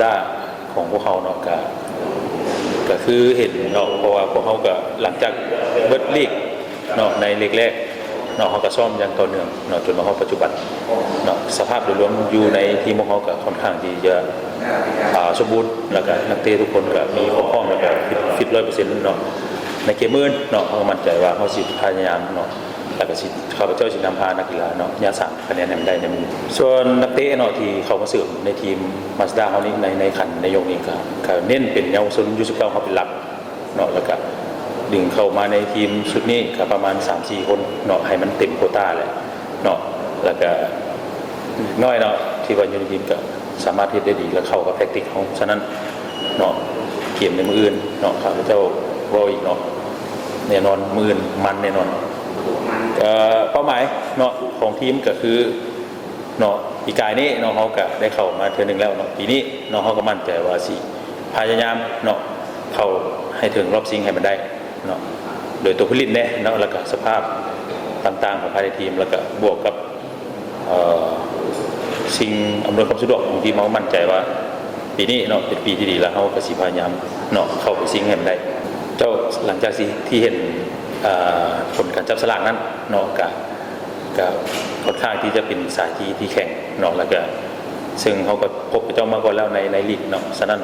ດາຂອງພວກເຮົາເນາະ ກະ ກະຄືເຫັນເນາະ ເພາະວ່າພວກເຮົາກະ ຫຼັງຈາກເບິດລີກເນາະ ໃນເລັກແລກເນາະ ເຮົາກະຊ້ອມຢ່າງຕໍ່ເນື່ອງເນາະ ຈົນມາຮອດປັດຈຸບັນເນາະ. ສະພາບໂດຍລວມຢູ່ໃນທີມຂອງເຮົາກະຄ່ອນຂ້າງທີ່ຈະ ອ່າ ສົມບູນ ແລ້ວກະນັກເຕະທຸກຄົນກະມີຄວາມພ້ອມ ແລ້ວກະຟິດ ຟິດຮ້ອຍເປີເຊັນເນາະ. ໃນເກມມື້ອື່ນເນາະ ເຮົາກະໝັ້ນໃຈວ່າເຮົາຊິພະຍາຍາມເນາະ ແລ້ວກະຊິ ຂ້າພະເຈົ້າຊິນຳພານັກກິລາເນາະ ຍາດສາມຄະແນນໃຫ້ມັນໄດ້ໃນມື້ນີ້. ສ່ວນນັກເຕະເນາະ ທີ່ເຂົ້າມາເສີມໃນທີມມາຊະດາເຮົານີ້ ໃນ ໃນຂັ້ນໃນຍົກນີ້ກະ ກະເນັ້ນເປັນເຍົາວະຊົນ ຢູສິບເກົ້າ ເຮົາເປັນຫຼັກເນາະ ແລ້ວກະດຶງເຂົ້າມາໃນທີມຊຸດນີ້ກະປະມານສາມສີ່ຄົນເນາະ ໃຫ້ມັນເຕັມໂຄຕາແຫຼະເນາະ. ແລ້ວກະ ເດັກນ້ອຍເນາະ ທີ່ວ່າຢູ່ໃນທີມກະສາມາດເຮັດໄດ້ດີ ແລະ ເຂົ້າກັບແທັກຕິກເຮົາ. ສະນັ້ນເນາະ ເກມໃນມື້ອື່ນເນາະ ຂ້າພະເຈົ້າເວົ້າອີກເນາະ ແນ່ນອນມື້ອື່ນມັນແນ່ນອນ. ເອີ ເປົ້າໝາຍເນາະ ຂອງທີມກະຄືເນາະ ປີກາຍນີ້ເນາະ ເຮົາກະໄດ້ເຂົ້າມາເທື່ອໜຶ່ງແລ້ວເນາະ. ປີນີ້ເນາະ ເຮົາກະໝັ້ນໃຈວ່າຊິພະຍາຍາມເນາະ ເຂົ້າໃຫ້ເຖິງຮອບຊິງໃຫ້ມັນໄດ້ເນາະ ໂດຍຕົວຜູ້ຫຼິ້ນແດ່ເນາະ ແລ້ວກະສະພາບຕ່າງໆ ຂອງພາຍໃນທີມ ແລ້ວກະບວກກັບ ເອີ ສິ່ງອຳນວຍຄວາມສະດວກຂອງທີມເຮົາ. ໝັ້ນໃຈວ່າປີນີ້ເນາະ ເປັນປີທີ່ດີ ແລ້ວເຮົາກະຊິພະຍາຍາມເນາະ ເຂົ້າໄປຊິງໃຫ້ມັນໄດ້. ເຈົ້າ ຫຼັງຈາກທີ່ ທີ່ເຫັນ ເອີ ຜົນການຈັບສະຫຼາກນັ້ນເນາະ ກະ ກະຄ່ອນຂ້າງທີ່ຈະເປັນສາຍທີ່ ທີ່ແຂງເນາະ ແລ້ວກະ ເຊິ່ງເຮົາກະພົບເຂົາເຈົ້າມາກ່ອນແລ້ວໃນ ໃນລີກເນາະ. ສະນັ້ນ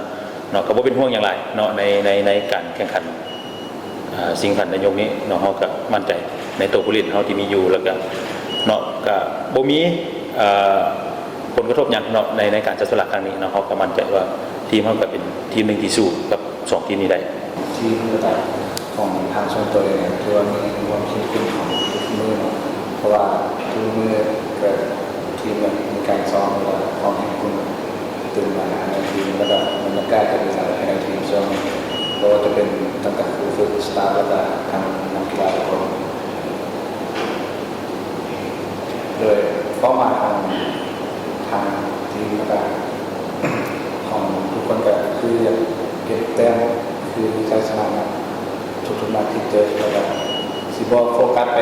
ເນາະ ກະບໍ່ເປັນຫ່ວງຫຍັງຫຼາຍເນາະ ໃນ ໃນ ໃນການແຂ່ງຂັນ ອ່າ ຊິງຂັນໃນຍົກນີ້ເນາະ. ເຮົາກະໝັ້ນໃຈໃນໂຕຜູ້ຫຼິ້ນເຮົາທີ່ມີຢູ່ ແລ້ວກະເນາະ ກະບໍ່ມີ ເອີ ຜົນກະທົບຫຍັງເນາະ ໃນ ໃນການຈັບສະຫຼາກຄັ້ງນີ້ເນາະ. ເຮົາກະໝັ້ນໃຈວ່າທີມເຮົາກະເປັນທີມໜຶ່ງທີ່ສູ້ກັບສອງທີມນີ້ໄດ້. ທີມລະດັບຂອງທາງສ່ວນໂຕເອງ ຖືວ່າມີຄວາມເຂັ້ມຂຸ້ນຂອງທຸກມື້ເນາະ ເພາະວ່າທຸກມື້ກະ ທີມແບບມີການຊ້ອມ ແລ້ວກະຄວາມເຄັ່ງຕຶງ ຕື່ມມາພາຍໃນທີມ ແລ້ວກະບັນຍາກາດກະດີຫຼາຍພາຍໃນທີມ. ສ່ວນບໍ່ວ່າຈະເປັນຕັ້ງແຕ່ຄູຝຶກ ສະຕາຟ ແລ້ວກະທາງນັກກິລາທຸກຄົນ ໂດຍເປົ້າໝາຍຂອງທາງທີມ ແລ້ວກະຂອງທຸກຄົນກະຄືຢາກເກັບແຕ້ມ ຄືໄຊຊະນະ ທຸກໆນັດທີ່ເຈີ ແລ້ວກະຊິບໍ່ໂຟກັສໄປ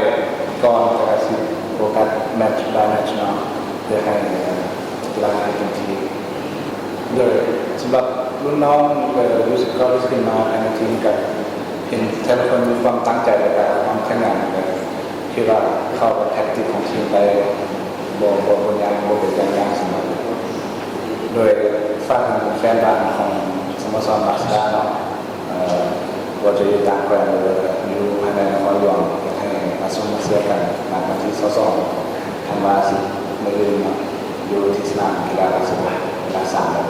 ກ່ອນ ແຕ່ກະຊິໂຟກັສແມັດບາຍແມັດເນາະ ເພື່ອໃຫ້ກິລາໃຫ້ເຕັມທີ່. ໂດຍສຳລັບລຸ້ນນ້ອງ ເອີ ຢູສິບເກົ້າ ທີ່ຂຶ້ນມາພາຍໃນທີມ ກະເຫັນແຕ່ລະຄົນມີຄວາມຕັ້ງໃຈ ແລ້ວກະຄວາມຂະຫຍັນ ກະຄິດວ່າເຂົ້າກັບແທັກຕິກຂອງທີມໄດ້ບໍ່ ບໍ່ ບໍ່ຍາກ ບໍ່ເປັນເລື່ອງຍາກສຳລັບ. ໂດຍຝາກເຖິງແຟນບານຂອງສະໂມສອນມາຊະດາເນາະ ເອີ ບໍ່ວ່າຈະຢູ່ຕ່າງແຄວ້ນ ຫຼືວ່າຢູ່ພາຍໃນນະຄອນຫຼວງ ຢາກໃຫ້ມາຊົມມາເຊຍກັນ ໃນວັນທີຊາວສອງທັນວາ ມື້ອື່ນເນາະ ຢູ່ທີ່ສະໜາມກິລາລາຊະດາ ເວລາສາມໂມງ.